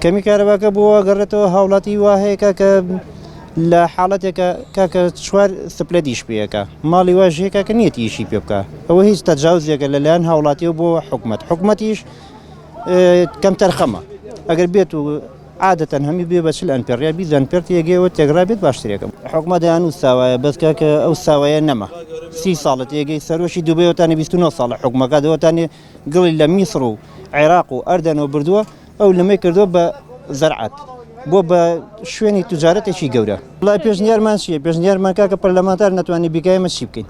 کەمی کارەباکە بۆ گەڕێتەوە هاوڵاتی وا هەیە کاکە لە حاڵەتێکە کاکە چوار سپلەت ئیش پێەکە ماڵی واش هەیە کاکە نیەتی ئیشی پێ بکە ئەوە هیچ تەجاوزێکە لەلایەن هاوڵاتیەوە بۆ حکومەت حکومەتیش کەم تەرخەمە ئەگەر بێت و عادەتەن هەمی بێ بە 40 ئەمپێر یا 20 ئەمپێر تێگەیەوە تێگرا بێت باشترێکم حکومەت دەیان و ساوایە بەس کاکە ئەو ساوایە نەما سی ساڵە تێگەی سەرۆکی دوبەیەوەتانی 29 ساڵە حکومەکە دەوەتانی گڵی لە میسڕ و عێراق و ئەردەنەوە بردووە، ئەو لەمەی کردووە بە زەرعەت، بووە بە شوێنی توجارەتێکی گەورە. وەڵای پێشنیارمان چییە؟ پێشنیارمان کاکە پەرلەمانتار نەتوانێت بیکا ئێمە چی بکەین؟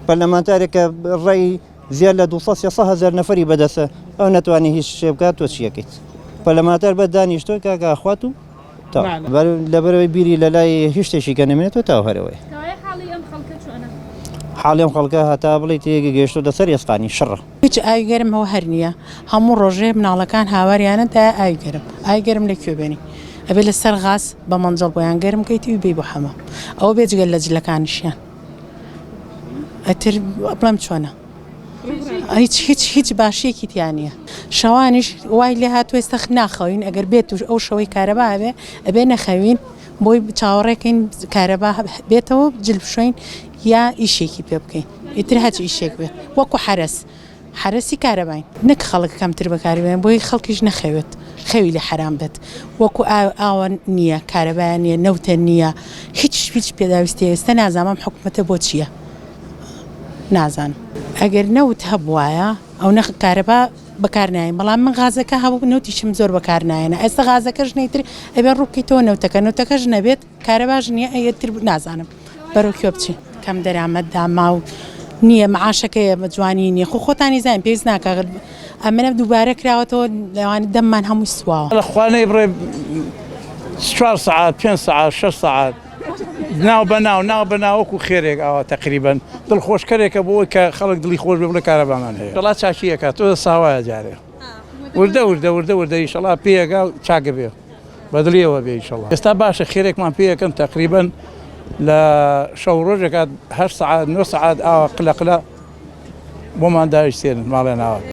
پەرلەمانتارێک کە ڕای زیاد لە 200 300 هەزار نەفەری بەدەستە ئەو نەتوانێت هیچ شتێ بکات تۆ چیەکەیت؟ پەرلەمانتار بە دانیشتووە کاکە ئەخوات و تەواو. لەبەرئەوەی بیری لەلای هیچ شتێکی کە نەمێنێتەوە تەواو هەرەوەیە. کەوایە حاڵی ئەم خەڵکە چۆنە؟ حاڵی ئەم خەڵکە هەتا بڵێی تێیەکی گەیشتۆتە سەر ئێسقانی شڕە. هیچ ئاوی گەرم ئەوە هەر نییە هەموو ڕۆژێ مناڵەکان هاواریانە دایە ئاوی گەرم ئاوی گەرم لە کوێ بێنی ئەبێ لە سەر غاز بە مەنجەڵ بۆیان گەرم کەیت و بێی بۆ حەمام ئەوە بێجگە لە جلەکانیشیان ئەتر بڵێم چۆنە. هیچ هیچ هیچ باشیەکی تیا نییە شەوانیش وای لێ هاتووە ئێستا ناخەوین ئەگەر بێت و ئەو شەوەی کارەبا هەبێ ئەبێ نەخەوین بۆی چاوەڕێکەین کارەبا بێتەوە جل بشۆین یا ئیشێکی پێ بکەین ئیتر هەچ ئیشێک بێت وەکو حەرەس حەرەسی کارەباین نەک خەڵک کەمتر بەکاری بێن بۆی خەڵکیش نەخەوێت خەوی لێ حەرام بێت وەکو ئاوە نییە کارەبایە نییە نەوتە نییە هیچ هیچ پێداویستی ئێستا نازانم حکومەتە بۆ چییە نازانم. ئەگەر نەوت هەبوایە ئەونە کارەبا بەکار نایەن بەڵام من غازەکە هەبوو نەوتیشم زۆر بەکار نایەنە ئێستا غازەکەش نەیتر ئەبێ ڕووبکەیتەوە نەوتەکە نەوتەکەش نەبێت کارەباش نییە ئەیتر نازانم بەرەو کوێ بچین. کەم دەرامەت داماو نییە معاشەکەیە بە جوانی نییە خۆ خۆتانی زانین پێویست ناکا ئەمنە دووبارە کراوەتەوە لەوانە دەممان هەمووی سواوە. لە خوا نەیبڕێ چوار سەعات پێنج سەعات شەش سەعات. ناو بە ناو ناو بە ناو وەکو خێرێک ئاوا تەقریبەن دڵخۆشکەرێکە بۆ ئەوەی کە خەڵک دڵی خۆش بێ بڵێ کارەبامان هەیە. ئیشەڵا چاکی ئەکات تۆزە ساوایە جارێ وردە وردە وردە وردە ئیشەڵا پێ ئەگا و چاک ئەبێ بە دڵیەوە بێ ئیشەڵا ئێستا باشە خێرێکمان پێ ئەکەن تەقریبەن لە شەو ڕۆژێکات هەشت سەعات نۆ سەعات ئاوا قلە قلە بۆمان دایشتێنن ماڵێ ناوە.